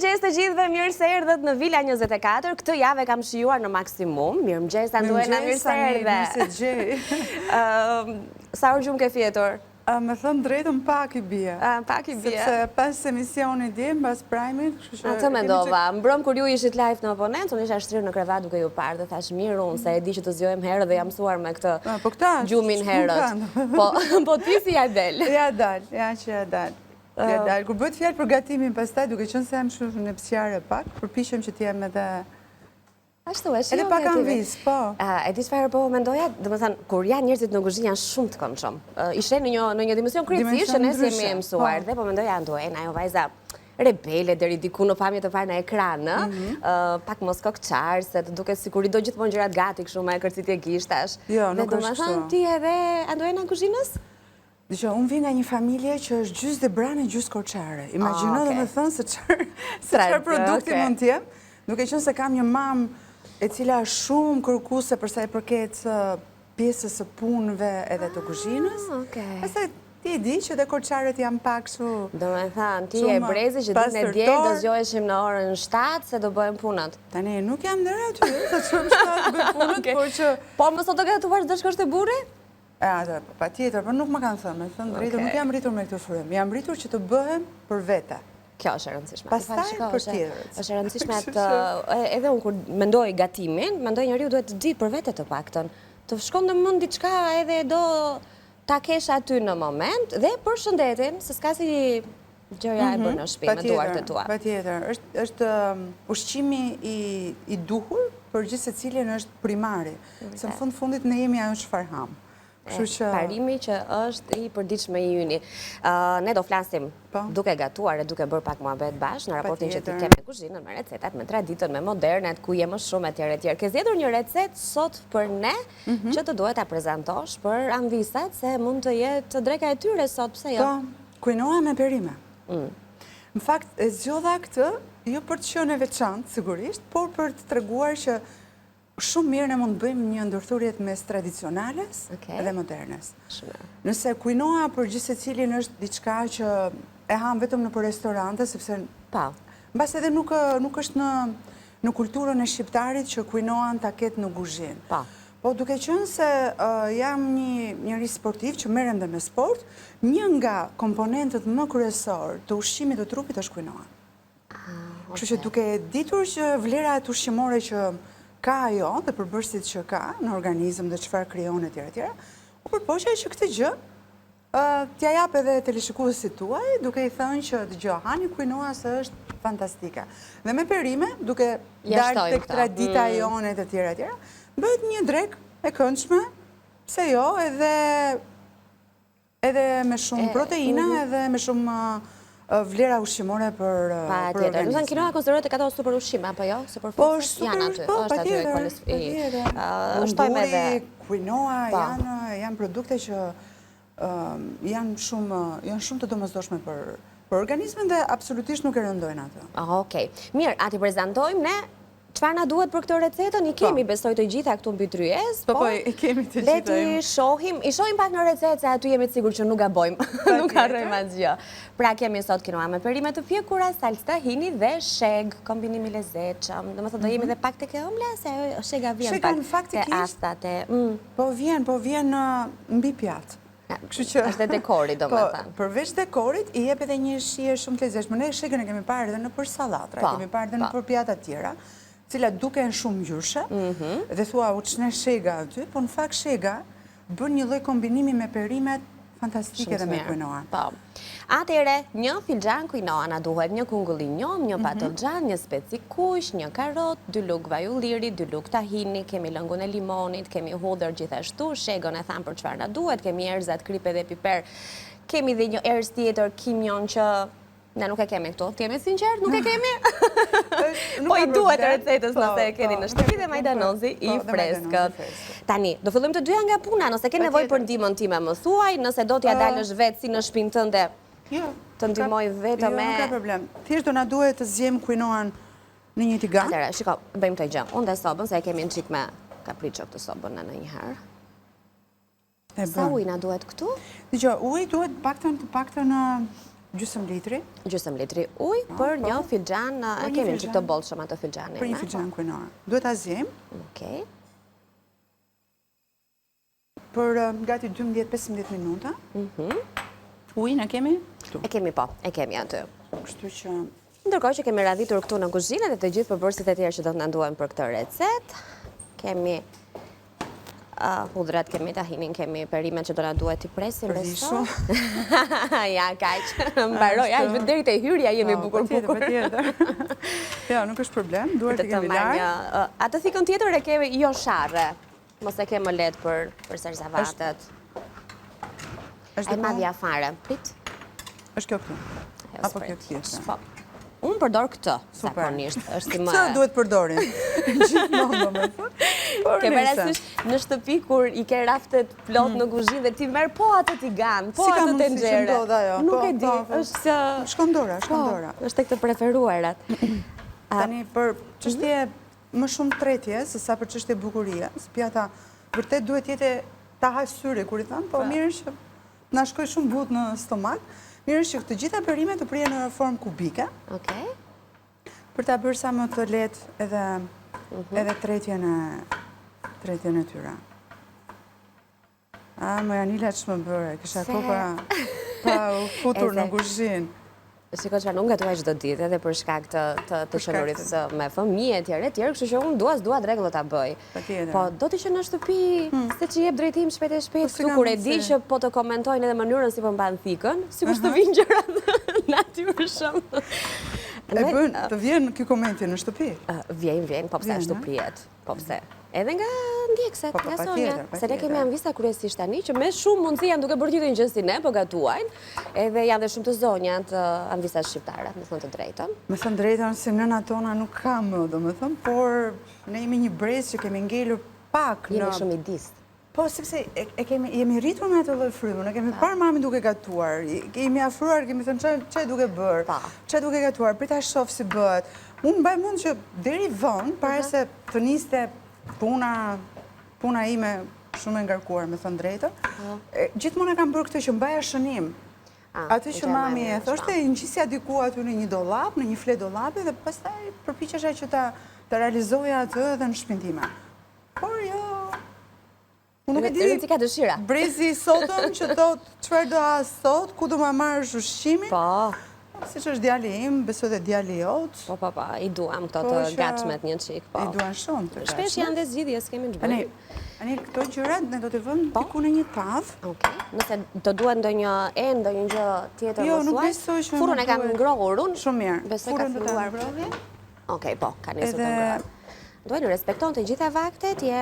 Mirëmëngjes të gjithëve, mirë se erdhët në Vila 24. Këtë javë e kam shijuar në maksimum. Mirëmëngjes Anduena, mirë se erdhe. Mirë se të gjej. Sa orë gjumë ke fjetur? Me thënë të drejtën pak i bie. Pak i bie. Sepse pas emisionit dje, mbas prime-it, kështu që... Atë mendova, mbrëmë kur ju ishit live në Oponent, unë isha shtrirë në krevat duke ju parë dhe thashë mirë unë, se e di që të zgjohem herët dhe jam mësuar me këtë po gjumin herët. Po, po ti si ia del? Ia dal, ja që ia dal. Ia dal. Kur bëhet fjalë për gatimin pastaj, duke qenë se jam shumë nepsjare pak, përpiqem që të jem edhe Ashtu, e Edhe pak amvisë, po. E di çfarë po mendoja, domethënë, kur janë njerëzit në kuzhinë janë shumë të këndshëm. I sheh në një në një dimension krejtësisht që ne s'jemi e mësuar po. Dhe po mendoja Anduena, ajo vajza rebele deri diku në pamje të parë në ekran, ë, mhm. pak moskokëçarëse, se të duket sikur i do gjithmonë gjërat gati kështu me kërcitje gishtash. Jo, nuk është kështu. Domethënë ti edhe Anduena e kuzhinës? Dëgjo, unë vij nga një familje që është gjysë dibrane, gjysë korçare. Imagjino ah, domethënë se çfarë produkti mund të jem. Duke qenë se kam një mamë e cila është shumë kërkuese për sa i përket pjesës së punëve edhe të kuzhinës. Ah, Pastaj ti e di që dhe korçarët janë pak kështu. Domethënë, ti je brezi që ditën e diel do zgjoheshim në orën 7 se do bëjmë punët. Tani nuk jam deri aty, sa të çohem 7 të bëj punët, por që Po mos do gatuash do shkosh te burri? E atë, po, patjetër, por nuk ma kanë thënë, me thënë të drejtën, nuk jam rritur me këtë frymë, jam rritur që të bëhem për vete. Kjo është e rëndësishme. Pastaj për tjerët. Është e rëndësishme të, edhe unë kur mendoj gatimin, mendoj njeriu duhet të di për vete të paktën. Të shkon në mend diçka edhe do ta kesh aty në moment dhe për shëndetin, se s'ka si gjëja e bërë në shtëpi me duart e tua. Patjetër, është um, ushqimi i duhur për gjithsecilin është primari. Se në fund fundit ne jemi ajo çfarë hamë. Kështu që parimi që është i përditshëm i yni. Ne do flasim po. duke gatuar e duke bërë pak muhabet bashkë në raportin që ti ke me kuzhinën, me recetat, me traditën, me modernet, ku je më shumë etj etj. Ke zgjedhur një recetë sot për ne mhm. që të duhet ta prezantosh për amvisat se mund të jetë dreka e tyre sot, pse jo? Po. Kuinoa me perime. Mm. Në fakt, e zgjodha këtë, jo për të qenë e veçantë, sigurisht, por për të treguar që shumë mirë ne mund të bëjmë një ndërthurje mes tradicionales dhe modernes. Nëse kuinoa për gjithsecilin është diçka që e hamë vetëm nëpër restorante, sepse pa. Mbase edhe nuk, nuk është në, në kulturën e shqiptarit që kuinoan ta ketë në kuzhinë. Pa. Po duke qenë se jam një njeri sportiv që merrem dhe me sport, një nga komponentët më kryesorë të ushqimit të trupit është kuinoa. Ah, Kështu që duke ditur që vlerat ushqimore që ka ajo dhe përbërësit që ka në organizëm dhe çfarë krijon etj etj, u përpoqa që këtë gjë T'ia jap edhe teleshikuesit tuaj, duke i thënë që dëgjo, hani kuinoa se është fantastike. Dhe me perime, duke dalë tek tradita mm. jonë e të tjera e tjera, bëhet një drekë e këndshme, pse jo, edhe edhe me shumë proteina, mhm. edhe me shumë vlera ushqimore për organizmin. Patjetër. Domethënë, kinoa konsiderohet tek ato super ushqime, apo jo? Super po, është super, janë aty, po, patjetër, patjetër. Shtojmë edhe... Kuinoa po. janë, janë produkte që janë shumë, janë shumë të domosdoshme për për organizmin dhe absolutisht nuk e rëndojnë atë. Okej. Mirë, a t'i prezantojmë ne Çfarë na duhet për këtë recetën? I kemi, po. besoj të gjitha këtu mbi tryezë, po, po, i kemi të gjitha. Le t'i shohim, i shohim pak në recetë se aty jemi të sigurt që nuk gabojmë, nuk harrojmë asgjë. Pra kemi sot kinoa me perime të pjekura, salcë tahini dhe shegë, kombinim i lezetshëm. Domethënë do jemi mhm. dhe pak tek e ëmbla se shega vjen pak te asta te. Mm. Po vjen, po vjen mbi pjatë. Kështu që është dhe dekori, po, domethënë. Përveç dekorit, i jep edhe një shije shumë të lezetshme. Ne shegën e kemi parë edhe nëpër sallatra, e kemi parë edhe po. nëpër pjata të tjera, të cilat duken shumë ngjyrëshe, mhm. dhe thua u ç'ne shega aty, po në fakt shega bën një lloj kombinimi me perimet fantastike dhe me kuinoan. Po. Atëherë, një filxhan kuinoa na duhet, një kungull i njomë, një mhm. patëllxhan, një spec i kuq, një karotë, dy lugë vaj ulliri, dy lugë tahini, kemi lëngun e limonit, kemi hudhër gjithashtu, shegën e thamë për çfarë na duhet, kemi erëzat, kripë dhe piper, kemi dhe një erëz tjetër, kimion që ne nuk e kemi këtu. Të jemi të sinqertë, nuk e kemi. Po i duhet recetës po, nëse e keni po, në shtëpi dhe majdanozi i po, freskët. Tani, do fillojmë të dyja nga puna, nëse ke nevojë për ndihmën time më thuaj, nëse do t'ia dalësh vetë si në shpinë tënde. Jo. Të ndihmoj vetëm me Jo, nuk ka problem. Thjesht do na duhet të ziejmë kuinoan në një tigan. Atëherë, shiko, bëjmë këtë gjë. Unë dhe sobën, se e kemi një çik me kapriço këtë sobën në ndonjëherë. Sa ujë na duhet këtu? Dëgjo, ujë duhet paktën të paktën Gjysëm litri. Gjysëm litri ujë po, për një po. filxhan, e kemi në të bollshëm atë filxhanin. Për një filxhan quinoa. Duhet ta ziejmë. Okej. Për gati 12-15 minuta. Mhm. Ujin e kemi këtu. E kemi po, e kemi aty. Kështu që Ndërkohë që kemi radhitur këtu në kuzhinë dhe të gjithë përbërësit e tjerë që do të na duhen për këtë recetë, kemi hudhrat, kemi tahinin, kemi perimet që do na duhet t'i presim besoj. Ja, kaq, mbaroi, ja, deri te hyrja jemi po, bukur bukur. Jo, nuk është problem, duhet të kemi larë. Atë thikën tjetër e kemi jo sharre, mos e kemi më lehtë për, për zarzavatet. Është e madhja fare, prit? Është kjo këtu. Apo kjo tjetër. Po. Unë përdor këtë, zakonisht. Është më... Këtë duhet përdorim. Gjithmonë, domethënë. Ke parasysh në shtëpi kur i ke raftet plot në kuzhinë dhe ti merr po atë tigan, po atë tenxhere. Nuk po, e di, po, po. është... Shkon dora, shkon po, dora. është tek të preferuarat. Tani, për çështje më shumë tretje, se sa për çështje bukurie, se pjata vërtet duhet jetë ta hajë syri, kur i thënë, po mirë që na shkojë shumë butë në stomak, mirë është që të gjitha perimet të prihen në formë kubike. Okej. Për ta bërë sa më të lehtë edhe mhm. edhe tretjen e tretjen e tyre. A, moj Anila ç'më bëre, kisha kohë pa, pa u futur në kuzhinë. Shiko çfarë, unë gatuaj çdo ditë edhe për shkak të të të qenurit me fëmijë etj etj, kështu që unë dua s'dua drekën do ta bëj. Po do të që në shtëpi, hmm. se që jep drejtim shpejt e shpejt, po, këtu kur e di që po të komentojnë edhe mënyrën si po mban thikën, sikur të vijnë gjërat natyrshëm. E bën, të vjen ky komenti në shtëpi? Vjen, vjen, po pse ashtu prihet. Po pse? Edhe nga ndjekëset, po, po, nga Sonja. Se ne kemi amvisa kryesisht tani, që me shumë mundësi janë duke bërë të njëjtën gjë si ne, po gatuajnë, edhe janë dhe shumë të zonjat amvisat shqiptare, me thënë të drejtën. Me thënë të drejtën, si nëna tona nuk ka më, domethënë, por ne jemi një brez që kemi ngelur pak në... Jemi shumë i distë. Po, sepse e kemi, jemi rritur me atë lloj fryme, ne kemi parë mamin duke gatuar, jemi afruar, kemi thënë ça je duke bërë, ça je duke gatuar, prit ta shoh si bëhet. Unë mbaj mend që deri vonë, para se të niste puna, puna ime shumë e ngarkuar, me thënë të drejtën, gjithmonë e kam bërë këtë që mbaja shënim. Atë që mami e thoshte, e ngjisja diku aty në një dollap, në një fletë dollapi dhe pastaj përpiqesha që ta realizoja atë edhe në shtëpinë time. Por jo, unë nuk e di. Rëndësi ka dëshira. Brezi i sotëm që thotë çfarë do ha sot, ku do ma marrësh ushqimin? Po. Siç është djali im, besoj dhe djali jot. Po, po, po, i duam këto po të gatshmet një çikë, po. I duan shumë të gatshmet. Shpesh janë dhe zgjidhje, s'kemi ç'bëjmë. Ani, këto gjërat ne do t'i vëmë po. diku në një tavë. Okej. Nëse do duhet ndonjë enë, ndonjë gjë tjetër jo, më thuaj. Jo, nuk besoj që Furrën e kam ngrohur unë. Shumë mirë. Besoj ka filluar. Okej, po, ka nisur të ngrohet. Duhet respekton të gjitha vaktet, je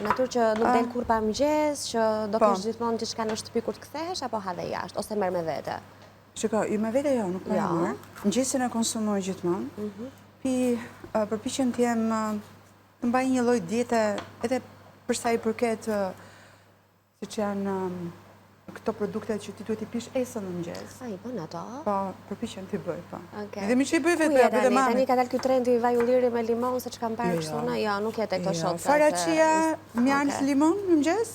natyrë që nuk del kurrë pa mëngjes, që do po. kesh gjithmonë diçka në shtëpi kur të kthehesh apo ha dhe jashtë ose merr me vete. Shiko, jo me vete jo, nuk marr. Jo. Mëngjesin e konsumoj gjithmonë. Mhm. Pi përpiqem të jem të mbaj një lloj diete edhe për sa i përket Siç janë këto produkte që ti duhet t'i pish esëll në mëngjes. A, i bën ato? Po, përpiqem t'i bëj, po. Edhe mi që i bëj vetë, po ja bëj dhe mami. Tani ka dalë ky trendi vaj ulliri me limon, se ç'kam parë jo, kështu jo. në, jo, nuk je te këto jo, shokë. Fara chia, mjaltë, limon në mëngjes,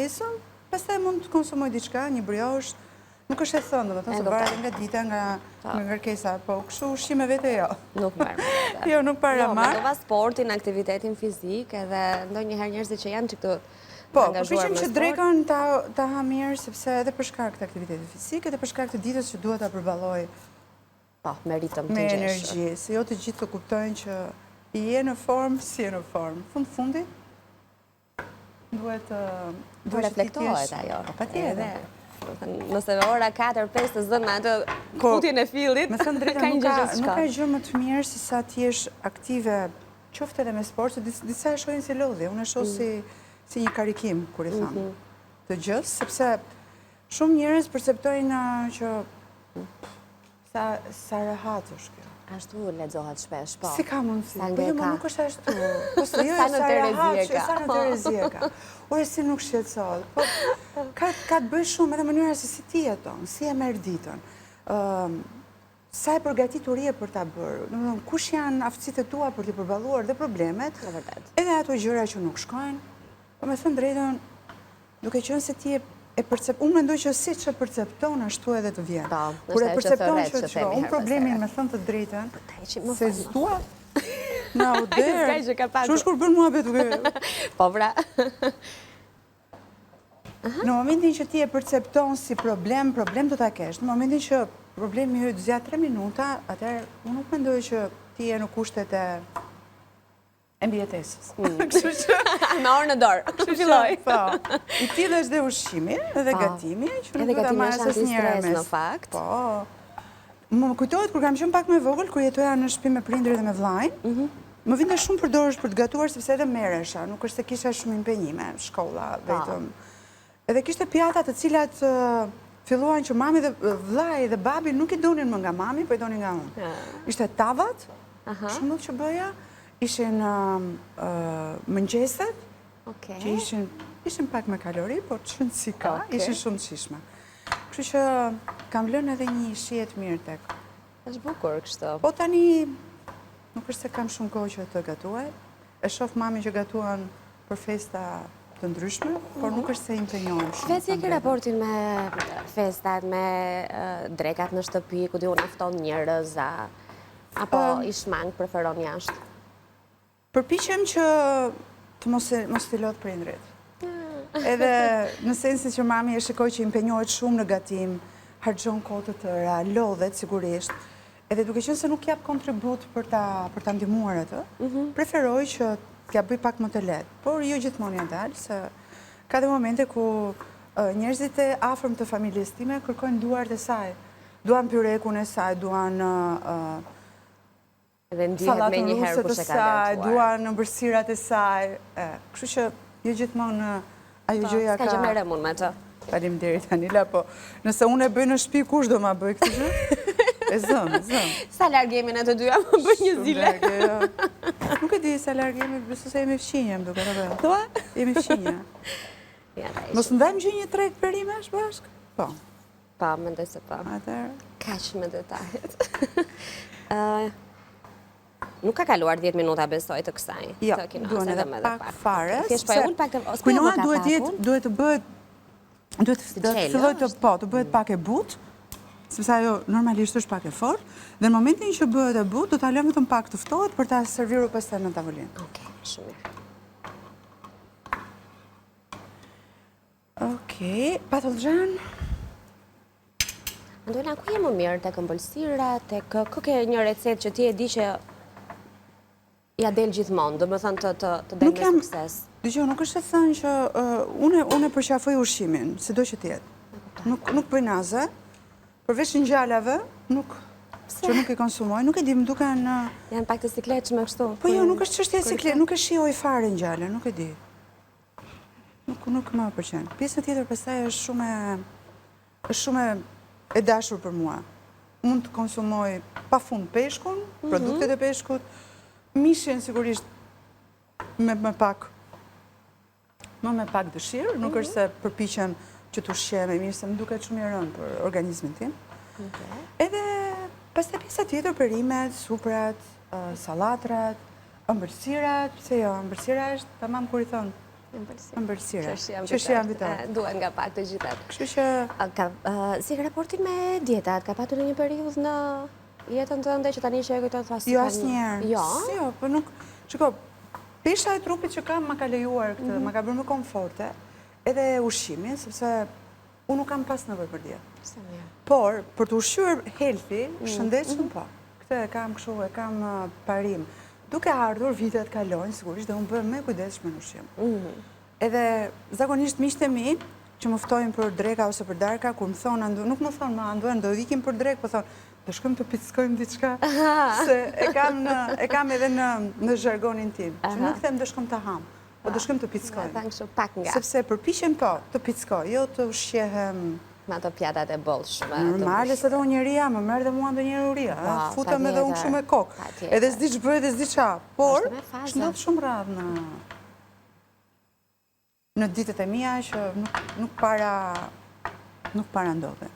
esëll, pastaj mund të konsumoj diçka, një briosh, nuk është e thënë, domethënë, se varet nga dita, nga po. ngarkesa, po kështu ushqim me vete jo. Nuk marr me vete. Jo, nuk para jo, marr. Jo, mendova sportin, aktivitetin fizik, edhe ndonjëherë njerëzit që janë që këtu Po, përpiqem që drekën ta ha mirë, sepse edhe për shkak të aktivitetit fizik, edhe për shkak të ditës që duhet ta përballoj po, me ritëm të ngjeshur. Me energji, se jo të gjithë të kuptojnë që je në formë, s'je në formë. Fund fundit, duhet të... Po reflektohet ajo. Po, patjetër. Nëse në ora 4-5 të zënë me atë po, futjen e fillit, ka një gjë që Nuk ka gjë më të mirë se sa të jesh aktive qoftë edhe me sport, se disa e shohin si lodhje, unë e shoh mm. si një karikim, kur i them, mhm. të gjësë, sepse shumë njerëz perceptojnë uh, që sa, sa rehat është kjo. Ashtu lexohet shpesh, po. Si ka mundësi? Sa po jo, nuk është ashtu. Po se jo, sa rehat, sa në terezi e ka. Ore, si nuk shqetësohet. Po, ka, ka të bëjë shumë edhe mënyra se si ti jeton, si e merr ditën. Sa e përgatitur je për ta bërë? Domethënë, kush janë aftësitë e tua për t'i përballuar dhe problemet, edhe ato gjëra që nuk shkojnë. Po me thënë të drejtën, duke qenë se ti e E percep, unë mendoj që siç e percepton ashtu edhe të vjen. Po, Kur e percepton që të shko, unë problemin me thënë të drejtën, po se s'dua në oder, që është kur bën mua betu Po, vra. Në momentin që ti e percepton si problem, problem do ta kesh. Në momentin që problemi yt zgjat 3 minuta, atëherë unë nuk mendoj që ti je në kushtet e e mbijetesës. Mm. Kështu që me orë në dorë. Kështu filloi. Po. I tillë është dhe ushqimi, edhe po. gatimi, që nuk do ta marrësh asnjëherë në fakt. Po. Më kujtohet kur kam qenë pak më e vogël, kur jetoja në shtëpi me prindërit dhe me vëllain. Mhm. Më vinte shumë për dorësh për të gatuar sepse edhe merresha, nuk është se kisha shumë impenjime, shkolla po. vetëm. Edhe kishte pjata të cilat filluan që mami dhe vëllai dhe babi nuk i donin më nga mami, po i donin nga unë. Ishte tavat, shumë që bëja, ishin mëngjeset, që ishin, ishin pak me kalori, po ç'rëndësi ka, ishin shumë të shijshme. Kështu që kam lënë edhe një shije të mirë tek. Është bukur kështu. Po tani, nuk është se kam shumë kohë që të gatuaj. E shof mami që gatuan për festa të ndryshme, por nuk është se impenjohem shumë. Dhe si e ke raportin me festat, me drekat në shtëpi, ku di unë fton njerëz, apo i shmang, preferon jashtë? Përpiqem që të mos mos t'i lodh prindërit. Edhe në sensin që mami e shikoj që impenjohet shumë në gatim, harxhon kohë të tëra, lodhet sigurisht. Edhe duke qenë se nuk jap kontribut për ta për ta ndihmuar atë, mhm. preferoj që t'ia bëj pak më të lehtë, por jo gjithmonë ia dal se ka dhe momente ku njerëzit e afërm të familjes time kërkojnë duart e saj, duan byrekun e saj, duan Dhe ndihet menjëherë kush e ka gatuar. Duan ëmbëlsirat e saj. Kështu që jo gjithmonë ajo po, gjëja ka... S'ka gjë merrem unë me të. Faleminderit Anila, po nëse unë e bëj në shtëpi kush do ma bëj këtë gjë? E zëm, e zëm. Sa larg jemi ne të dyja, më bëj një zile. Jo. Nuk e di sa larg jemi, besoj se jemi fqinje, më duket apo. Thua? Jemi fqinje. Mos ndajmë gjë një treg perimesh bashkë? Po. Po, mendoj se po. Atëherë. Kaq me detajet. Nuk ka kaluar 10 minuta besoj të kësaj. Jo, duhen edhe pak fare. Thjesht po e ul pak të Quinoa duhet jetë, duhet të bëhet duhet të fillojë të po, të bëhet pak e butë, sepse ajo normalisht është pak e fortë, dhe në momentin që bëhet e butë, do ta lëmë vetëm pak të ftohet për ta servirur pastaj në tavolinë. Okej, shumë mirë. Okej, patëllxhan. Anduela, ku je më mirë, tek ëmbëlsira, tek kë ke një recetë që ti e di që ia del gjithmonë, domethënë të, të, të del me sukses. Dëgjo, nuk është e thënë që unë, unë e përqafoj ushqimin, sido që të jetë. Nuk, nuk bëj naze, përveç ngjalave, nuk, që nuk i konsumoj, nuk e di, më duken... Janë pak të sikletshme kështu. Po jo, nuk është çështje e siklet, nuk e shijoj fare ngjalën, nuk e di. Nuk, nuk më pëlqen. Pjesa tjetër pastaj është shumë e është shumë e dashur për mua. Mund të konsumoj pa fund peshkun, mm -hmm. produktet e peshkut, mishin sigurisht me më pak më me pak dëshirë, nuk mm -hmm. është se përpiqem që të ushqehem me mirë, se më duket shumë i rëndë për organizmin tim. Okay. Edhe pastaj pjesa tjetër, perimet, suprat, sallatrat, Ëmbëlsirat, pse jo, ëmbëlsira është tamam kur i thonë. Ëmbëlsira. Që janë vitar. Duhen nga pak të gjithat. Kështu që... Si raportin me dietat, ka patur një periudhë në jetën tënde që tani që e kujton thua si Jo, asnjëherë. Jo? Si jo, po nuk... Shiko, pesha e trupit që kam ma ka lejuar këtë, mhm. ma ka bërë më komforte, edhe ushqimin, sepse Unë nuk kam pas nevojë për dietë. Sa mirë. Por, për t'u ushqyer healthy, mm. shëndetshëm, mm-hmm. po. Këtë e kam kështu, e kam uh, parim. Duke ardhur, vitet kalojnë, sigurisht, dhe unë bëhem më e kujdesshme në ushqim. Mm-hmm. Edhe, zakonisht, miqtë e mi, që më ftojnë për dreka ose për darka, kur më thonë, nuk më thonë, më Anduena, do ikim për drekë, po thonë, do shkojmë të pickojmë diçka, se e kam, në, e kam edhe në, në zhargonin tim, që nuk them do shkojmë të hamë. Po do shkojmë të pickojmë. Thanë kështu pak nga. Sepse përpiqem po, të pickoj, jo të ushqehem... Me ato pjatat e bollshme. Normale, se dhe unë njeri jam, më merr dhe mua ndonjëherë uria. Po, Futem edhe unë kështu me kokë. Edhe s'di ç'bëj edhe s'di ça. Por, ç'ndodh shumë rrallë në në ditët e mia që nuk, nuk para nuk para ndodhi.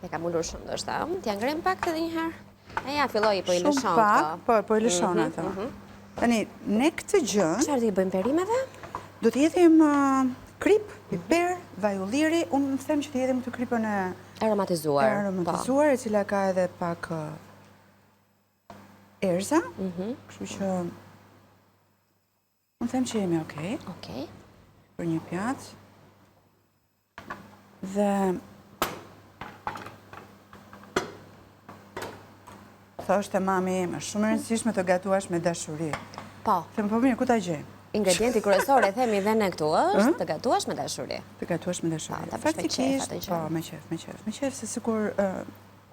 E kam ulur shumë ndoshta. T'ia ngrem pak edhe një herë. E ja, filloi, po i lëshon këto. Shumë pak, po, po i lëshon mhm, ato. Mhm. Tani, ne këtë gjë... Çfarë do i bëjmë perimeve? Do t'i hedhim uh, kripë, piper, mhm. Vaj ulliri, unë them që të hedhim këtë kripën e aromatizuar, e aromatizuar, e cila ka edhe pak erëza, mhm. kështu që unë them që jemi okej. Okej. Për një pjatë. Dhe thoshte mami ime, shumë e rëndësishme të gatuash me dashuri. Po. Them po mirë, ku ta gjej? Ingredienti kryesor e themi dhe ne këtu është të gatuash me dashuri. Të gatuash me dashuri. Po, ta bësh me qejf atë gjë. Po, me qejf, me qejf. Me qejf se sikur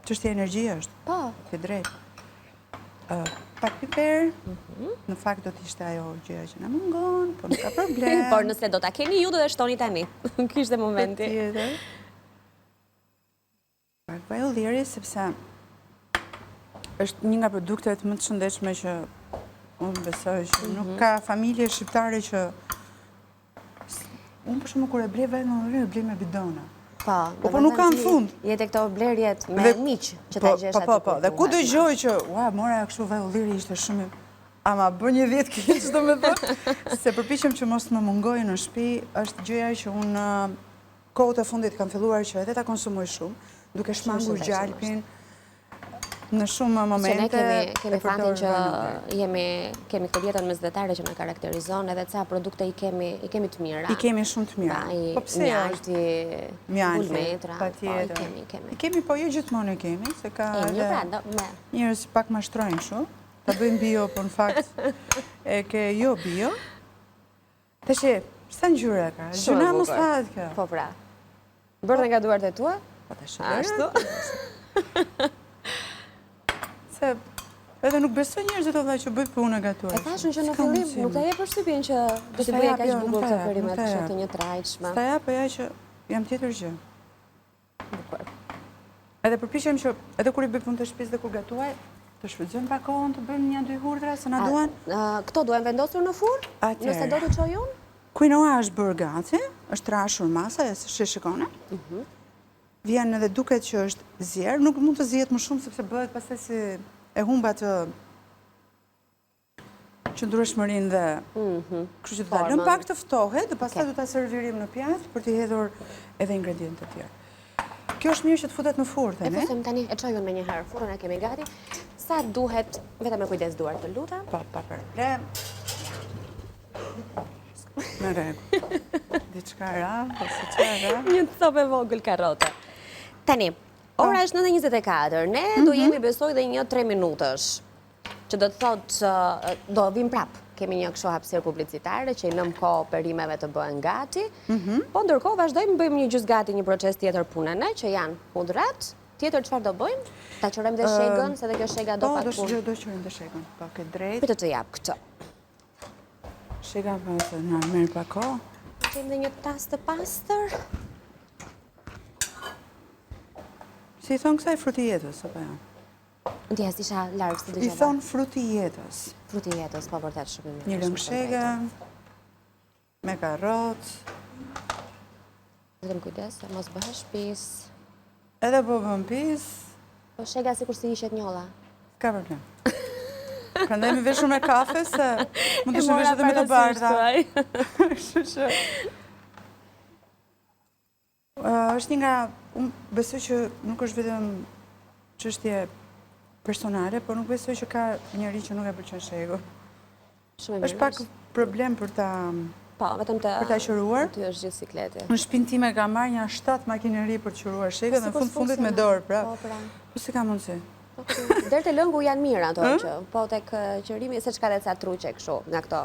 çështje energjie është. Po. Ke drejt. Pak piper, mhm. në fakt do të ishte ajo gjëja që na mungon, po nuk ka problem. Por nëse do ta keni ju do ta shtoni tani. Ky ishte momenti. Patjetër. Pak vaj ulliri, sepse është një nga produktet më të shëndetshme që unë besoj që nuk mhm. ka familje shqiptare që unë për shembull kur e blej vajin ulliri, e blej me bidona. Po, po, po nuk kanë fund. Je te këto blerjet me po, miq që ta po, gjesh po, aty. Po, po, dhe ku dëgjoj që, ua, mora kështu vaj ulliri ishte shumë Ama bë një 10 kg, domethënë, se përpiqem që mos më mungojë në shtëpi, është gjëja që unë Kohët e fundit kam filluar që edhe ta konsumoj shumë, duke shmangur gjalpin në shumë momente. Ne kemi, kemi fatin që jemi, kemi këtë dietën mesdhetare që na karakterizon, edhe ca produkte i kemi, i kemi të mira. I kemi shumë të mira. Po pse jo? Mjalti, bulmetra, po, i kemi, i kemi. I kemi, po jo gjithmonë i kemi, se ka e, një pra, do, me. njerëz që pak mashtrojnë kështu, ta bëjnë bio, po në fakt e ke jo bio. Tashi, sa ngjyra ka? Gjynah mos hahet kjo. Po pra. Bërë nga duart e tua? Po tash. Ashtu. Se edhe nuk besoj njerëzit o që bëj punë e gatuaj. E thashë unë që në fillim, nuk ta jep përshtypjen që do të bëje kaq bukur këto perimet kështu të njëtrajtshme. S'ta jap, po ja që jam tjetër gjë. Bukur. Edhe përpiqem që edhe kur i bëj punët e shtëpisë dhe kur gatuaj, të shfrytëzojmë pak kohën të bëjmë një dy hurdhra se na duan. Këto duhen vendosur në furrë? Nëse do të çoj unë? Quinoa është bërë gati, është trashur masa, e si shikoni. Mhm. Vjen edhe duket që është zier, nuk mund të zihet më shumë sepse bëhet pastaj si e humb atë qëndrueshmërinë dhe mhm. kështu që do ta lëmë pak të ftohet dhe pastaj do ta servirim në pjatë për t'i hedhur edhe ingredientet e tjerë. Kjo është mirë që të futet në furrë tani. E fusim tani, e çoj unë menjëherë, furrën e kemi gati. Sa duhet, vetëm me kujdes duart të lutem. Po, pa problem. Në rregull. Diçka ra, po si ça ra. Një copë e vogël karote. Tani, po. ora është 9:24. Ne do mhm. jemi besoj dhe një 3 minutësh. Që do të thotë, do vim prapë, kemi një kështu hapësirë publicitare që i lëmë kohë perimeve të bëhen gati, mhm. po ndërkohë vazhdojmë bëjmë një gjysë gati një proces tjetër pune ne, që janë hudhrat, tjetër çfarë do bëjmë? Ta qërojmë dhe shegën, se dhe kjo shega do po, pak punë. Po, do qërojmë dhe shegën, po, ke drejt. Për të të jap këtë. Shega pa po, se na merr pak kohë. Kemi dhe një tas të pastër. Si i thonë kësaj fruti i jetës, apo jo? Ndjesë, isha larg, s'të dëgjova. I thonë fruti i jetës. Fruti i jetës, po vërtet shumë i mirë. Një lëng shege, me karrotë. Vetëm kujdes, se mos bëhesh pis. Edhe po bën pis. Po shega sikur s'i hiqet njolla. S'ka problem. Prandaj jemi veshur me kafe, se mund të ishim veshur edhe me të bardha. Kështu që... Është një nga, unë besoj që nuk është vetëm çështje personale, por nuk besoj që ka njeri që nuk e pëlqen shegën. Shumë është pak problem për ta Po, vetëm të për ta qëruar. Ty është gjithë sikleti. Në shpinë time kam marrë nja 7 makineri për të qëruar shegën dhe në fund fundit me dorë, pra. Po, pra. Po si ka mundësi? Po, Deri te lëngu janë mirë ato që, po tek qërimi se çka dhe ca truqe kështu nga këto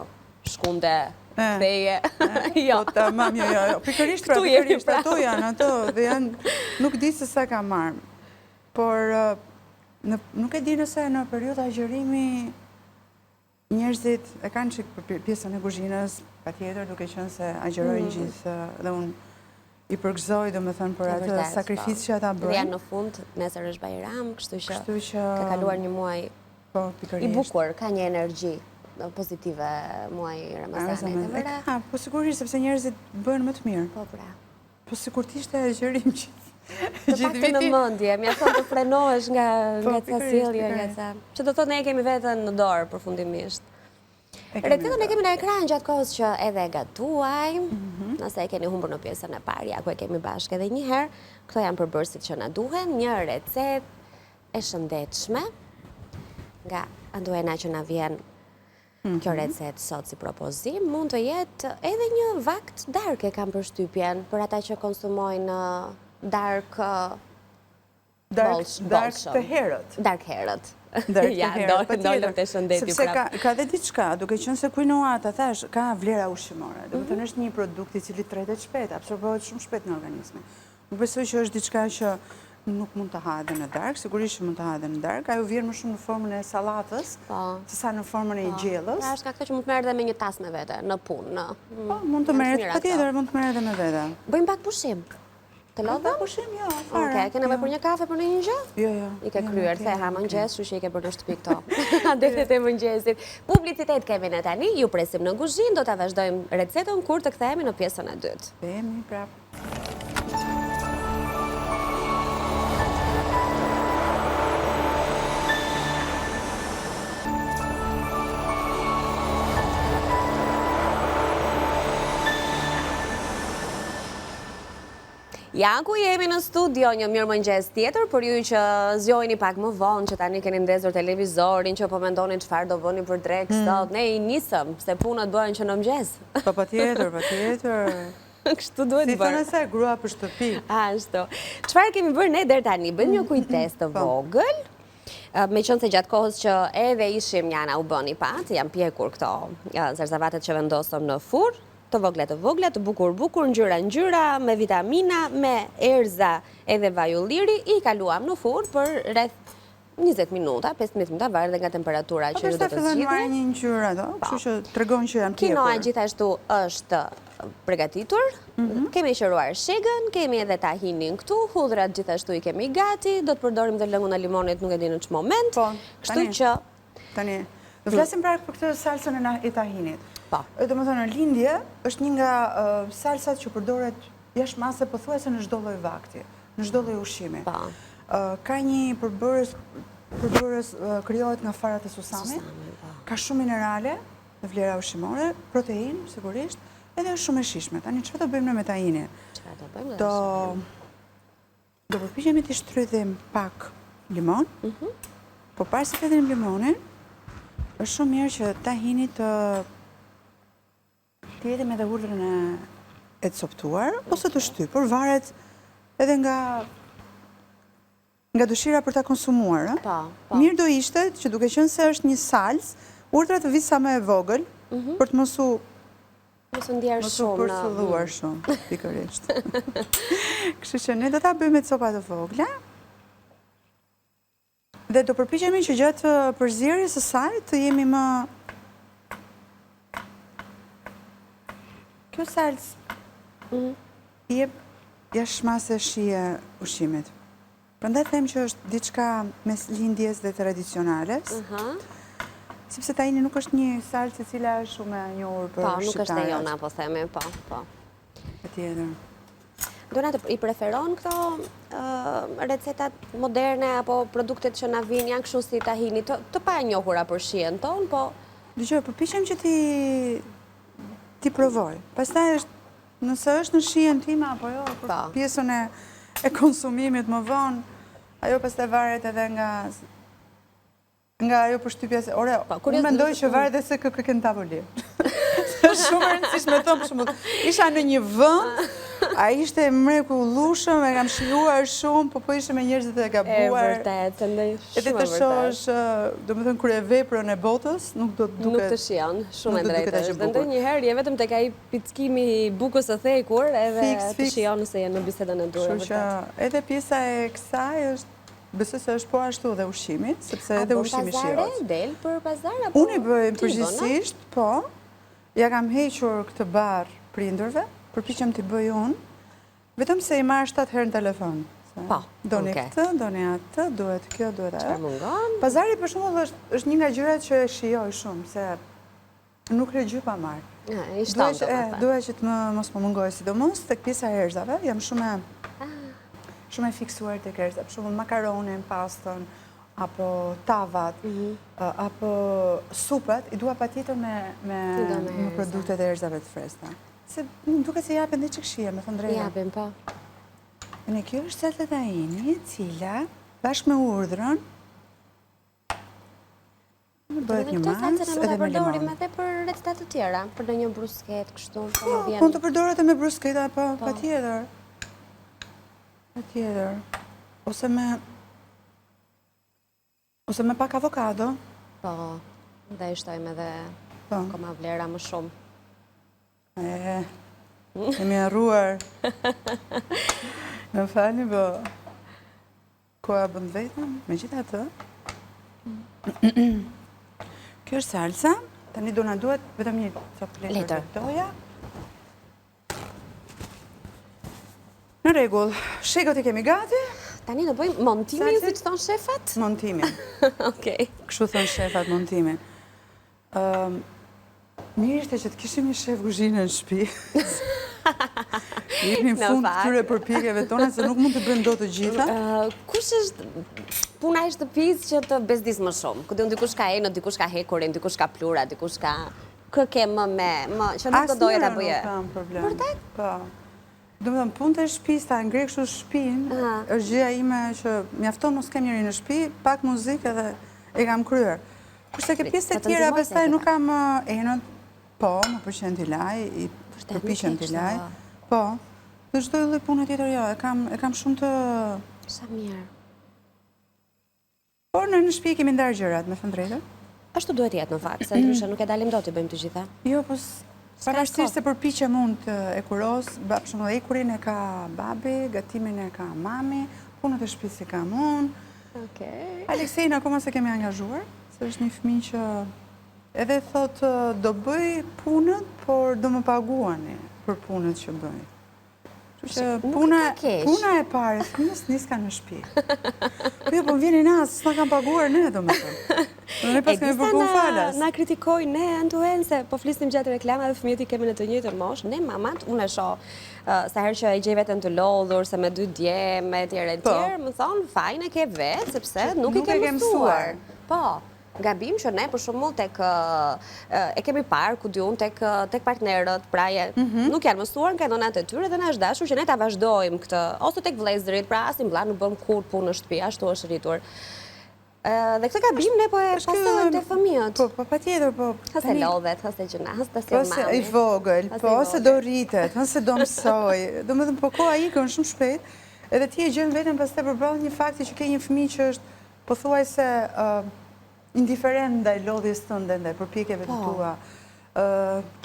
shkunde, ktheje. Jo. Po tamam, jo, jo, jo. Pikërisht pra, pikërisht pra. ato janë ato dhe janë nuk di se sa kam marrë. Por nuk e di nëse në periudhë agjërimi njerëzit e kanë çik për pjesën e kuzhinës, patjetër duke qenë se agjërojnë mm. gjithë dhe unë i përgëzoj, domethënë, për atë po. sakrificë që ata bëjnë. Dhe janë në fund, nesër është Bajram, kështu që, kështu që... ka kaluar një muaj po, i bukur, ka një energji pozitive muaji i Ramazanit. E ka, po sigurisht, sepse njerëzit bëhen më të mirë. Po, pra. Po sikur të ishte agjërim gjithë Të paktën në mendje, mjafton të frenohesh nga, po, nga ca sjellje, nga ca... Që do thotë ne e kemi veten në dorë, përfundimisht. Recetën e kemi në ekran gjatë kohës që edhe e gatuajmë, mhm. nëse e keni humbur në pjesën e parë, ja ku e kemi bashkë edhe një herë, këto janë përbërësit që na duhen, një recetë e shëndetshme, nga Anduena që na vjen mhm. kjo recetë sot si propozim, mund të jetë edhe një vakt darke kam përshtypjen, për ata që konsumojnë darkë Darkë të herët. Darkë herët. Darkë të herët, patjetër. Te shëndeti Sepse ka dhe diçka, duke qenë se quinoa, ta thashë, ka vlera ushqimore. Domethënë mhm. është një produkt i cili tretet shpejt, absorbohet shumë shpejt në organizmi. Nuk besoj që është diçka që nuk mund të hahet edhe në darkë, sigurisht që mund të hahet edhe në darkë, ajo vjen më shumë në formën e sallatës, po. se sa në formën e po. gjellës. Pra është nga këto që mund të merret edhe me një tas me vete, në punë. Po, mund të merret, patjetër, mund të merret edhe me vete. Bëjmë pak pushim. Të lodhëm? Pa pushim, jo, fare. Okej, ke nevojë për një kafe, për ndonjë gjë? Jo, jo. I ke kryer, the ha mëngjes, kështu që i ke bërë në shtëpi këto. Adetet e mëngjesit. Publicitet kemi ne tani, ju presim në kuzhinë, do ta vazhdojmë recetën kur të kthehemi në pjesën e dytë. Kthehemi prapë. Ja ku jemi në studio, një mirëmëngjes tjetër për ju që zgjoheni pak më vonë, që tani keni ndezur televizorin, që po mendoni çfarë do bëni për drekë mm. sot. Ne i nisëm, se punët bëhen që në mëngjes. Po patjetër, patjetër. Kështu duhet bërë. Si thonë se grua për shtëpi. Ashtu. Çfarë kemi bërë ne deri tani? Bëjmë një kujtesë të po. vogël. Meqenëse gjatë kohës që edhe ishim njana u bëni patë, janë pjekur këto zarzavatet që vendosëm në furrë, të vogla të vogla, të bukur bukur, ngjyra ngjyra, me vitamina, me erëza edhe vaj ulliri, i kaluam në furrë për rreth 20 minuta, 15 minuta, varet dhe nga temperatura po, që ju do të zgjidhni. Po, marrin një ngjyrë ato, po. kështu që tregon që janë pjekur. Kinoa gjithashtu është pregatitur, mhm. kemi qëruar shegën, kemi edhe tahinin këtu, hudhrat gjithashtu i kemi gati, do të përdorim dhe lëngun e limonit, nuk e di në ç'moment, po, kështu që Tani, do flasim pra për këtë salsën e tahinit. Po. Domethënë, në lindje është një nga salsat që përdoret jashtë mase pothuajse në çdo lloj vakti, në çdo lloj ushqimi. Po. Ka një përbërës, përbërës krijohet nga farat e susamit, po. ka shumë minerale dhe vlera ushqimore, proteinë, sigurisht, edhe është shumë e shijshme. Tani, çfarë do bëjmë ne me tahinin? Çfarë do bëjmë? Do Do përpiqemi t'i shtrydhim pak limon, mhm. po para se të hedhim limonin, është shumë mirë që tahinit të t'i hedhim edhe hudhrën e, e coptuar, ose të shtypur, varet edhe nga nga dëshira për ta konsumuar. Po, po. Mirë do ishte që duke qenë se është një salsë, hudhra të vijë sa më e vogël, mhm. për të mos u Mos u ndjerë shumë. Mos u përcëlluar shumë, pikërisht. Kështu që ne do ta bëjmë me copa të vogla. Dhe do përpiqemi që gjatë përzierjes së saj të jemi më... Kjo salcë mhm. i jep jashtë mase shije ushqimit. Prandaj them që është diçka mes lindjes dhe tradicionales. Sepse tahini nuk është një salcë e cila është shumë e njohur për shqiptarët. Po, nuk është e jona, po themi, po, po. Patjetër. Dona i preferon këto recetat moderne apo produktet që na vijnë janë kështu si tahini, të, të panjohura për shijen tonë, po... Dëgjo, përpiqem që t'i t'i provoj. Pastaj është Nëse është në shijen time apo jo, për po. pjesën e, e konsumimit më vonë, ajo pastaj varet edhe nga nga ajo përshtypja se, ore, po, unë mendoj që varet dhe se kë ke në tavolinë. Është shumë e rëndësishme të them shumë. Isha në një vend, a ishte e mrekullueshëm, e kam shijuar shumë, po po ishe me njerëzit e gabuar. E vërtetë, se ndaj shumë e vërtetë. Edhe të shohësh, domethënë kryeveprën e botës, nuk do të duket. Nuk të shijon, shumë e drejtë. Dhe ndonjëherë je vetëm tek ai Pickimi i bukës së thekur edhe të shijon nëse je në bisedën e duhur. Kështu që edhe pjesa e kësaj është, besoj se është po ashtu dhe ushqimi, sepse edhe ushqimi shijohet. A bën pazare, del për pazar apo? Unë i bëj përgjithësisht, po. Ia kam hequr këtë barrë prindërve, përpiqem t'i bëj unë, vetëm se i marr 7 herë në telefon. Po, doni këtë, doni atë, duhet kjo, duhet ajo. Çfarë mungon? Pazari për shembull është është një nga gjërat që e shijoj shumë, se Nuk lë gjë pa marrë. I shton domethënë. Dua që të më mos më mungojë, sidomos tek pjesa e erëzave, jam shumë e ah. shumë e fiksuar tek erëzat. Për shembull makaronin, pastën. apo tavat, mhm. apo supat, i dua patjetër me, me, me produktet e erëzave të freskëta. Se më duket se japin dhe çikë shije, me thënë të drejtën. Japin, po. Në kjo është salca tahini, e cila, bashkë me hudhrën, Bëhet një masë edhe me limon. Përdorim edhe për receta të tjera, për ndonjë brusketë kështu, po më vjen. Mund të përdoret edhe me brusketa, po, po. patjetër. Patjetër. Ose me ose me pak avokado. Po, dhe i shtojmë edhe po. akoma vlera më shumë. E, kemi harruar. Më falni, po. Koha bën të vetën, megjithatë. Kjo është salsa. Tani do na duhet vetëm një copë letër të doja. Në rregull, shegët i kemi gati. Tani do bëjmë montimin, siç thonë shefat? Montimin. Okej. Kështu thonë shefat montimin. Mirë ishte që të kishim një shef kuzhine në shtëpi. I jepnim fund këtyre përpjekjeve tona, se nuk mund të bëjmë dot të gjitha. Kush është puna e shtëpisë që të bezdis më shumë? Ku di unë dikush ka enët, dikush ka hekurin, dikush ka pluhrat, dikush ka... Kë ke më me, më, që nuk do doje ta bëje? Asnjëra nuk kam problem. Vërtet? Po. Domethënë, punët e shtëpisë, ta ngre kështu shtëpinë, është gjëja ime që mjafton mos kem njeri në shtëpi, pak muzikë edhe e kam kryer. Kurse ke pjesët e tjera, pastaj nuk kam enët, po, më pëlqen t'i laj, i përpiqem t'i laj. Po, dhe çdo lloj pune tjetër jo, e kam, e kam shumë të... Sa mirë. Por ne në shtëpi kemi ndarë gjërat, me thënë të drejtën. Ashtu duhet të jetë në fakt, se ndryshe nuk e dalim dot t'i bëjmë të gjitha. Jo, po pavarësisht se përpiqem unë të hekuros, për shembull hekurin e ka babi, gatimin e ka mami, punët e shtëpisë i kam unë. Okej. Aleksein akoma s'e kemi angazhuar, se është një fëmijë që edhe thotë do bëj punët, por do më paguani për punët që bëj. Kështu që puna, puna e parë e fëmijës niska në shtëpi. Po jo, po më vjen inat, s'na kanë paguar ne, domethënë. Ne paskemi bërë punë falas. Na kritikojnë ne Antuan se po flisnim gjatë reklamave, fëmijët i kemi në të njëjtën moshë, ne mamat, unë e shoh sa herë që e gjej veten të lodhur, se me dy djem e tjerë e po. tjerë, më thonë fajin e ke vetë sepse nuk i ke mësuar. Po. Gabim që ne për shembull tek e kemi parë ku di unë tek tek partnerët, pra je, mhm. nuk janë mësuar nga nënat e tyre dhe na është dashur që ne ta vazhdojmë këtë ose tek vëllezërit, pra asnjë vëlla nuk bën kurrë punë në shtëpi, ashtu është rritur. Dhe këtë gabim ne po e pasojmë te fëmijët. Po, po patjetër, po. Ha se lodhet, ha se gjynah, ha se ta sjellë mami. Po se i vogël, po se do rritet, ha se do mësojë. Domethënë, po koha ikën shumë shpejt, edhe ti e gjen veten pastaj përballë një fakti që ke një fëmijë që është Pothuajse indiferent ndaj lodhjes tënde, ndaj përpjekjeve të po. tua,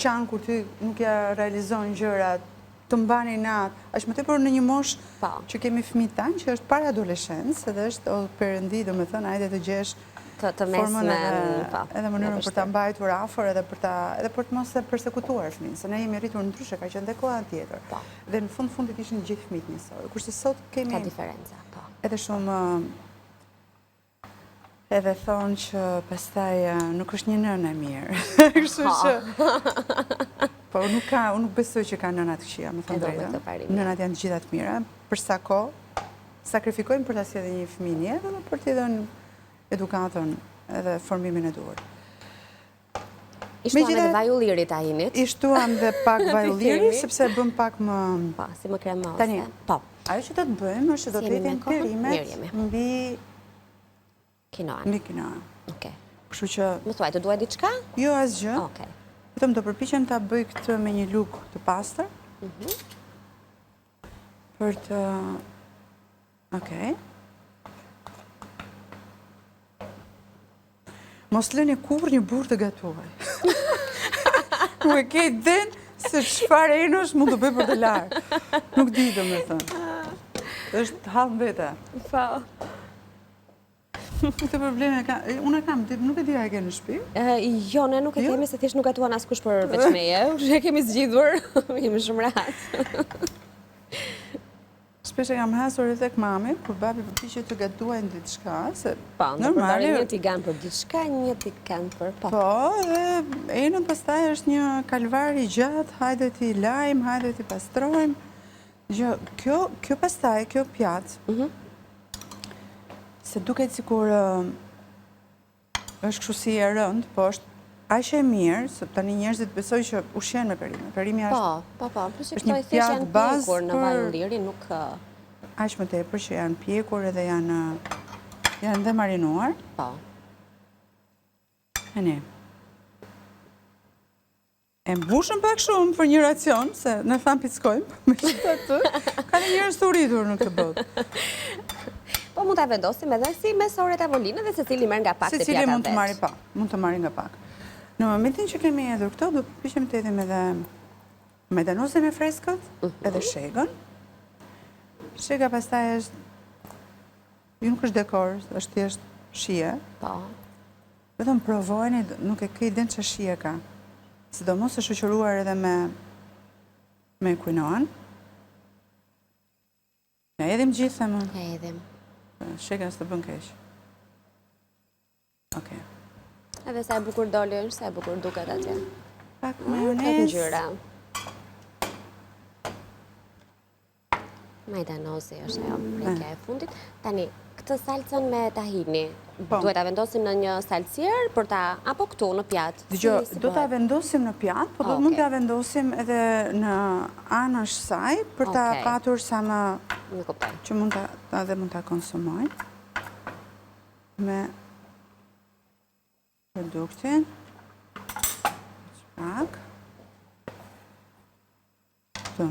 qan kur ti nuk ia realizon gjërat, të mban inat, aq më tepër në një moshë po. që kemi fëmijët tanë, që është para adoleshencës, edhe është o perëndi, domethënë, hajde të gjesh të, të formën edhe, po, edhe mënyrën për ta mbajtur afër edhe për ta edhe për të mos e persekutuar fëmijën, se ne jemi rritur ndryshe, ka qenë dhe koha tjetër. Po. Dhe në fund fundit ishin gjithë fëmijët njësoj. Kurse sot kemi ka diferenca, po. Edhe shumë Edhe thonë që pastaj nuk është një nënë e mirë. Kështu që... Po nuk ka, unë nuk besoj që ka nëna të këqija, me thënë të drejtën. Nënat janë të gjitha të mira, për sa kohë sakrifikojnë për ta sjellë një fëmijë në jetë dhe për t'i dhënë edukatën edhe formimin e duhur. I shtuam edhe vaj ulliri tahinit. I shtuam dhe pak vaj ulliri, sepse e bën pak më... Po, si më kremoze. Tani, po. Ajo që do të bëjmë është që do të hedhim perimet mbi... Kinoan. Mbi kinoan. Okej. Kështu që... Më thuaj, të duhet diçka? Jo, asgjë. Okej. Vetëm do përpiqem ta bëj këtë me një lugë të pastër. Mhm. Për të... Okej. Mos lëni kurrë një burrë të gatuajë. Nuk e ke idenë se çfarë enësh mund të bëjë për të larë. Nuk di domethënë. Është hall në vete. Po. Këtë probleme ka, unë e kam, nuk e di a e ke në shtëpi? Jo, ne nuk e jo? kemi se thjesht nuk gatuan askush përveç meje. E kemi zgjidhur, jemi shumë rahat. Shpesh e kam hasur edhe tek mami, kur babi përpiqet të gatuajë diçka, se po, normale një tigan për diçka, një tigan për po. Po, dhe enët pastaj është një kalvar i gjatë, hajde t'i lajmë, hajde t'i pastrojmë. Gjë, kjo, kjo pastaj, kjo pjatë, mm -hmm. Se duket sikur është kështu si e rëndë, po është aq e mirë, se tani njerëzit besoj që ushqehen me perime. Perimja po, është Po, po, po, plus që këto i thjesht janë pjekur në vaj ulliri, nuk aq më tepër që janë pjekur edhe janë janë dhe marinuar. Po. E ne. E mbushëm pak shumë për një racion, se ne thamë pickojmë, megjithatë, ka dhe njerëz të uritur në këtë botë. Po mund ta vendosim edhe si mesore tavoline dhe secili merr nga pak te pjata vetë. Secili mund të marri pa, mund të marri nga pak. Në momentin që kemi hedhur këto, do përpiqem të hedhim edhe majdanozin e freskët, mhm. edhe shegën. Shega pastaj është, ju nuk është dekor, është thjesht shije. Po. Vetëm provojeni, nuk e ke idenë ça shije ka. Sidomos e shoqëruar edhe me me quinoan. Ja hedhim gjithë më. Ja hedhim. Shega s'të bën keq. Okej. Edhe sa e bukur doli, sa e bukur duket atje. Pak majonezë. Ngjyra. Majdanozi është ajo prekja e fundit. Tani, këtë salcën me tahini, po. duhet ta vendosim në një salcier për ta, apo këtu në pjatë? Dëgjo, do ta vendosim në pjatë, po do mund ta vendosim edhe në anësh saj, për ta patur sa më... Që mund ta dhe mund ta konsumojmë. Me produktin. Pak. Këtu.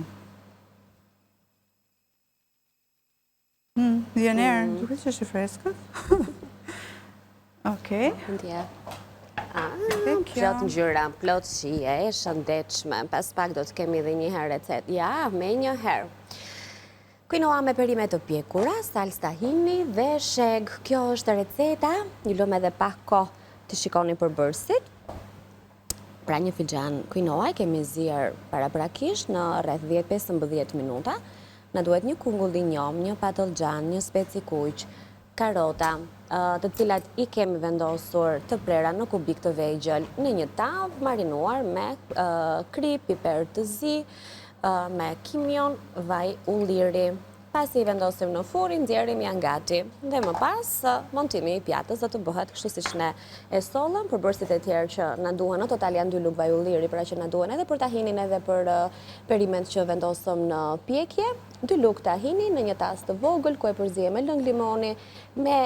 Hmm, vjen erë, mm. duket që është i freskët. Okej. Ndje. Ah, plot ngjyra, plot shije, e shëndetshme. Pas pak do të kemi edhe një herë recetë. Ja, menjëherë. Quinoa me perime të pjekura, salcë tahini dhe shegë. Kjo është receta. Ju lëmë edhe pak kohë të shikoni përbërësit. Pra një filxhan quinoa e kemi zier paraprakisht në rreth 10-15 minuta. Na duhet një kungull i njomë, një patëllxhan, një spec i kuq, karota, të cilat i kemi vendosur të prera në kubik të vegjël në një tavë marinuar me kripë, piper të zi, me kimion, vaj ulliri. Pasi i vendosim në furrë, i nxjerrim janë gati. Dhe më pas, montimi i pjatës do të bëhet kështu siç ne e sollëm, përbërësit e tjerë që na duhen në total janë 2 lugë vaj ulliri, pra që na duhen edhe për tahinin edhe për perimet që vendosëm në pjekje. 2 lugë tahini në një tas të vogël ku e përziejmë me lëng limoni, me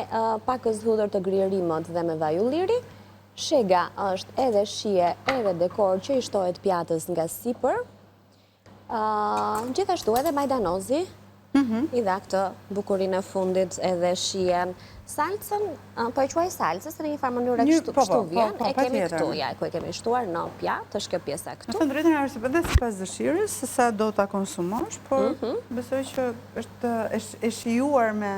pakëz hudhër të grirë imët dhe me vaj ulliri. Shega është edhe shije edhe dekor që i shtohet pjatës nga sipër. Gjithashtu edhe majdanozi mhm. i dha këtë bukurinë e fundit edhe shijen. Salcën, po e quaj salcë, se në një farë mënyre kështu po, po, vjen, po, e kemi këtu, ja, ku e kemi shtuar në pjatë, është kjo pjesa këtu. Me thënë të drejtën është edhe sipas dëshirës, se sa do ta konsumosh, por mhm. besoj që është e shijuar me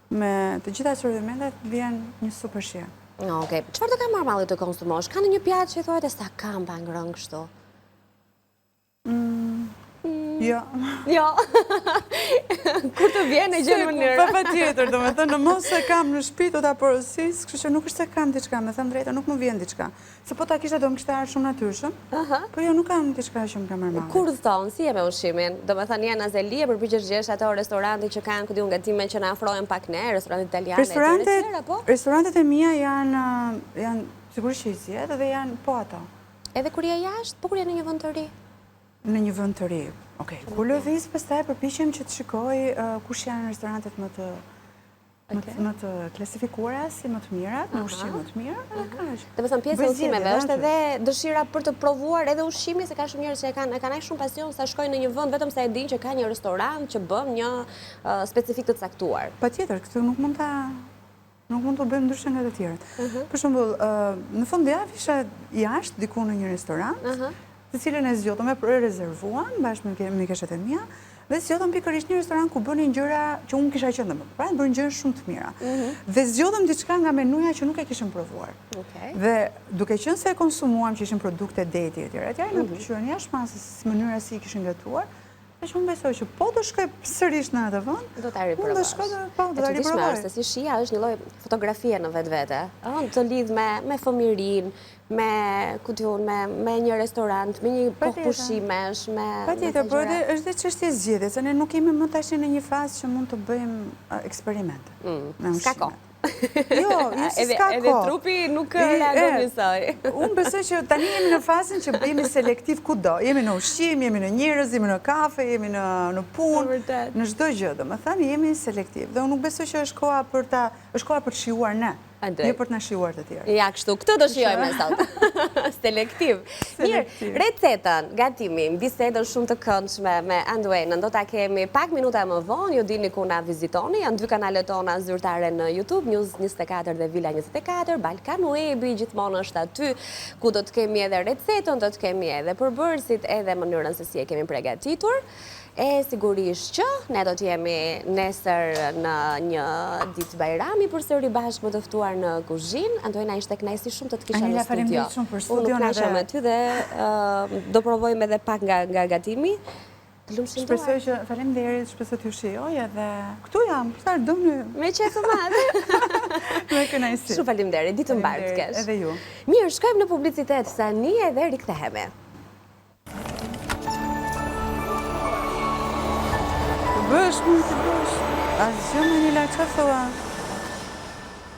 me të gjitha assortimentet vjen një super shije. Okej, çfarë të ka marrë malli të konsumosh? Ka ndonjë pjatë që i thua sa kam pa ngrënë kështu? Mm. Jo. Jo. Kur të vjen e gjen mënyrë. Po patjetër, domethënë, në mos e kam në shtëpi do ta porosis, kështu që nuk është se kam diçka, me thënë të drejtën, nuk më vjen diçka. Se po ta kisha do më kishte ardhur shumë natyrshëm. Po jo, nuk kam diçka që më ka marrë malli. Kur udhëton, si je me ushqimin? Domethënë, je në zeli e përpiqesh të gjesh ato restorante që kanë, ku di unë gatime që na afrohen pak ne, restorante italiane, etj, etj, apo? Restorantet e mia janë, janë sigurisht që i zgjedh dhe janë po ato. Edhe kur je jashtë, po kur je në një vend të ri? Në një vend të ri. Okej, kur lëviz pastaj përpiqem që të shikoj kush janë restorantet më të më të klasifikuara si më të mirat, me ushqim më të mirë, edhe kaq. Domethënë pjesë e udhëtimeve është edhe dëshira për të provuar edhe ushqimin, se ka shumë njerëz që e kanë e kanë aq shumë pasion sa shkojnë në një vend vetëm se e dinë që ka një restorant që bën një specifik të caktuar. Patjetër, këtë nuk mund ta Nuk mund të bëjmë ndryshe nga të tjerët. Mhm. Për shembull, në fundjavë isha jashtë diku në një restorant, të cilën e zgjodhëm e rezervuam bashkë me mikeshat e mia dhe zgjodhëm pikërisht një restorant ku bënin gjëra që unë kisha qenë më parë, bënin gjëra shumë të mira. Mhm. Dhe zgjodhëm diçka nga menuja që nuk e kishim provuar. Dhe duke qenë se e konsumuam që ishin produkte deti etj etj, na mhm. pëlqyen jashtë masës si mënyra si i kishin gatuar. Dhe që unë besoj që po të shkoj sërish në atë vend, do ta riprovosh. Unë do shkoj dhe po, do ta riprovoj. E se si shija është një lloj fotografie në vetvete, ëh, të lidh me me fëmijërinë, me ku di unë, me me një restorant, me një kohë pushimesh, me Patjetër, por edhe është dhe çështje zgjedhje, se ne nuk jemi më tash në një fazë që mund të bëjmë eksperimente mm, me ushqimet. S'ka kohë. Jo, jo se s'ka kohë. Edhe trupi nuk reagon njësoj. Unë besoj që tani jemi në fazën që jemi selektiv kudo. Jemi në ushqim, jemi në njerëz, jemi në kafe, jemi në punë, në çdo gjë. Domethënë, jemi selektiv. Dhe unë nuk besoj që është koha për ta, është koha për të shijuar ne. Jo për të na shijuar të tjerë. Ja, kështu, këtë do shijojmë ne sot. Selektiv. Mirë, recetën, gatimin, bisedën shumë të këndshme me Anduenën, do ta kemi pak minuta më vonë, ju dini ku na vizitoni, janë dy kanalet tona zyrtare në YouTube, News 24 dhe Vila 24, Balkan Webi gjithmonë është aty, ku do të kemi edhe recetën, do të kemi edhe përbërësit, edhe mënyrën se si e kemi pregatitur. E sigurisht që ne do të jemi nesër në një ditë bajrami përsëri bashkë me të ftuar në kuzhinë. Anduena ishte kënaqësi shumë të të kisha në studio. Faleminderit shumë për studion. Unë u kënaqa me ty dhe do provojmë edhe pak nga nga gatimi. Të lumshin duart. Shpresoj që faleminderit, shpresoj t'ju shijoj edhe këtu jam, sa doni. Me qejf të madh. Me kënaqësi. Shumë faleminderit, ditë të mbarë të kesh. Edhe ju. Mirë, shkojmë në publicitet tani edhe rikthehemi. Të bësh, mund të bësh. Asgjë më një la, ça thua?